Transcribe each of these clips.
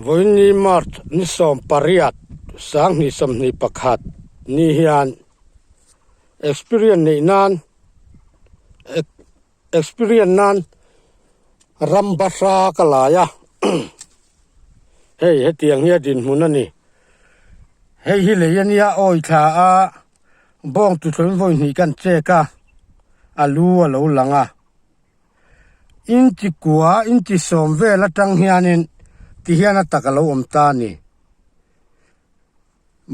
Vawiinni March ni 18 2021 ni hian experience neih nan experience nan ram bahra ka lai a hei hetiang hi a dinhmun a ni hei hi lei a nia awi thla a bawng tuthlawin vawi hnih kan check a a lu a lo lang a. Inti kua, inti sawm vel atang hianin ti hian a tak a lo awm ta a ni.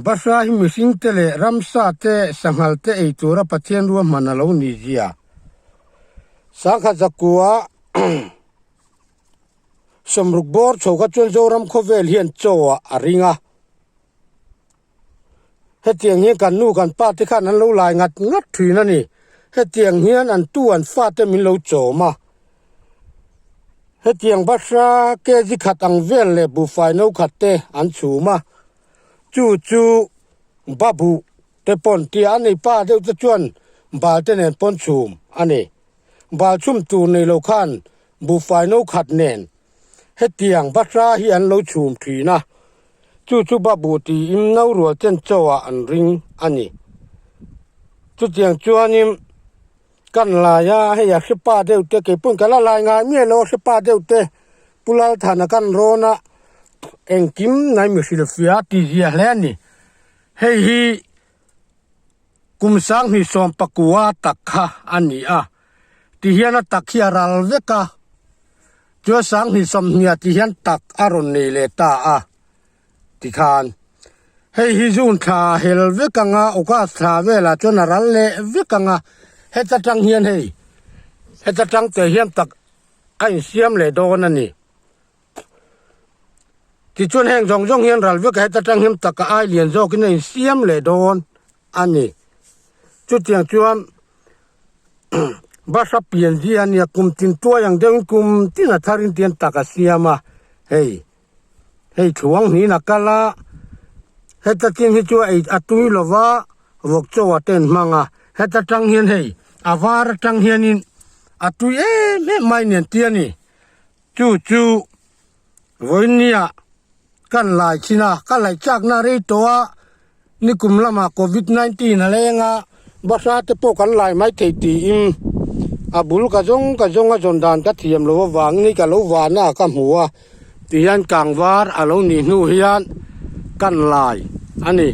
Bahra hi mihring te leh ramsa te, sanghal te ei tura Pathian ruahman a lo ni zia. Sangha zakua sawmruk bawr chho kha chuan Zoram khawvel hian chaw ah a ring a. Hetiang hian kan nu kan pa te khan an lo lai ngat ngat thin a ni. Hetiang hian an tu an fa te min lo chawm a. Hetiang bahra kg khat ang vel leh buhfai no khat te an chhum a. Chu chu babu te pawn tia a nei pa deuh te chuan bal te nen pawn chhum a ni. Bal chhum tur nei lo khan buhfai no khat nen Hetiang bahra hi an lo chhum thin a, chu chu babu tiin no rual chen chaw ah an ring a ni. Chutiang chuanin kan lai a, hei a hrepa deuh te kei pawn ka la lai ngai miah lo a hrepa deuh te Pu Lalthana kan rawn a, engkim nai mi hrilhfiah a ti zia hle a ni. Hei hi kum 2019 tak kha a ni a, tihian a tak hi a ral vek a, chuan 2020 ah tihian tak a rawn nei leh ta a tikhan hei hi June thla a hel vek ang a, August thla velah chuan a ral leh vek ang a, heta tang hian hei heta tang te hian tak a insiam leh dawn a ni. Tichuan heng zawng zawng hian ral vek a heta tang hian taka ai lian zawkin a insiam leh dawn a ni. Chutiang chuan Bahra pian zia a nia kum tin tuai ang deuhin kum tin a tharin tian tak a siam a, hei hei thluang hnin a kal a, heta chin hi chu a ei a tui lo va vawk chaw a ten hmang a, heta tang hian hei a var atang hianin a tui em em mai nen tia ni. Chu chu vawinia kan lai thin a, ka laih chakna rei tawh a, nikum lamah covid 19 a leng a, bahra te pawh kan lai mai thei tiin a bul ka zawng ka zawng a zawn dan ka thiam loh avangin hei ka lo vana ka hmu a tihian kangvar a lo nih hnu hian kan lai a ni.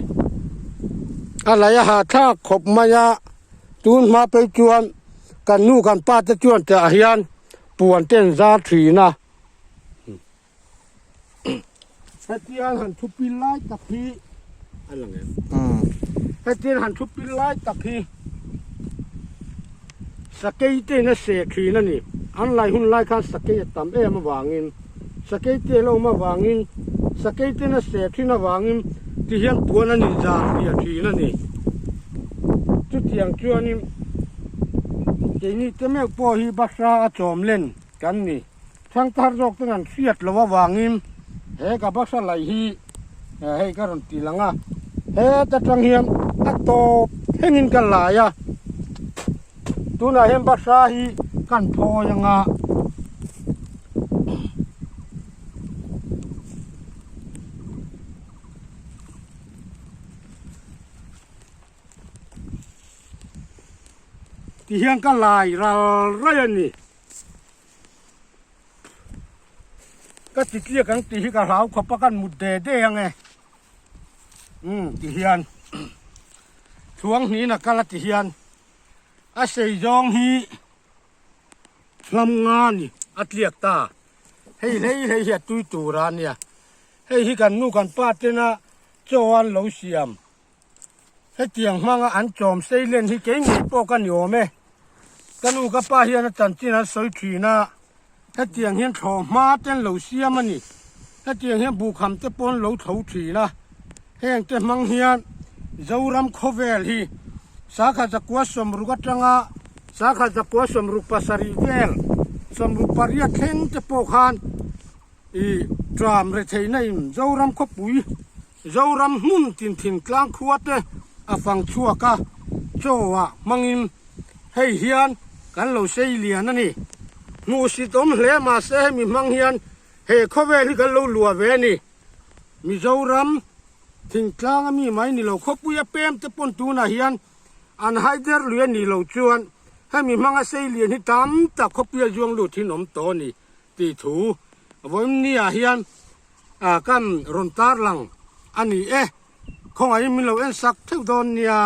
A laih a hahthlak khawp mai a, tun hma phei chuan kan nu kan pa te chuan tah hian. Puan te an zar thin a. Hetiang han thu pil lai tak hi a lang em? Hetiang han thu pil lai tak hi sakei te in a seh thin a ni. An lai hun lai khan sakei a tam em avangin sakei te a lo awm avangin sakei te in a seh thin avangin tihian puan an inzar hliah thin a ni. Chutiang chuanin keini te meuh pawh hi bahra a chawm len kan ni. Thangthar zawk ten an hriat loh avangin he ka bahra laih hi hei ka rawn ti lang a, heta tang hian a tawp thlengin ka lai a, tunah hian bahra hi kan phawi ang a. Ti hian ka lai ral rai a ni. Ka ti tliak ang tih hi ka hlau khawp a kan mut de de ang e. Umm ti hian thluang hnin a kal a ti hian a sei zawng hi hlam nga ni a tliak ta. Hei hlei hlei hi a tui tur a nia. Hei hi kan nu kan pa tena chaw an lo siam. Hetiang hmanga an chawm seilen hi kei ngei pawh ka ni awm e. Ka nu ka pa hian a chanchin an sawi thin a, hetiang hian thlawh hma te an lo siam a ni. Hetiang hian buhkham te pawh an lo tho thin a. Heng te hmang hian Zoram khawvel hi Sakha zakua 60 atanga Sakha zakua 67 vel, 68 thleng te pawh khan i tram retheihna in Zoram khawpui Zoram hmun tin thingtlang khua te a fang chhuak a, chaw ah hmangin hei hian kan lo sei lian a ni. Hmuhsit awm hle mahse hemi hmang hian he khawvel hi kan lo luah ve a ni. Mizoram thingtlang a mi mai ni lo khawpui a pem te pawn tunah hian an haider lui a nih loh chuan hemi hmanga sei lian hi tam tak khawpui a zuang lut hi an awm tawh a ni tih thu vawiin ah hian kan rawn tarlang a ni e. Khawngaihin min lo en sak theuh dawn nia.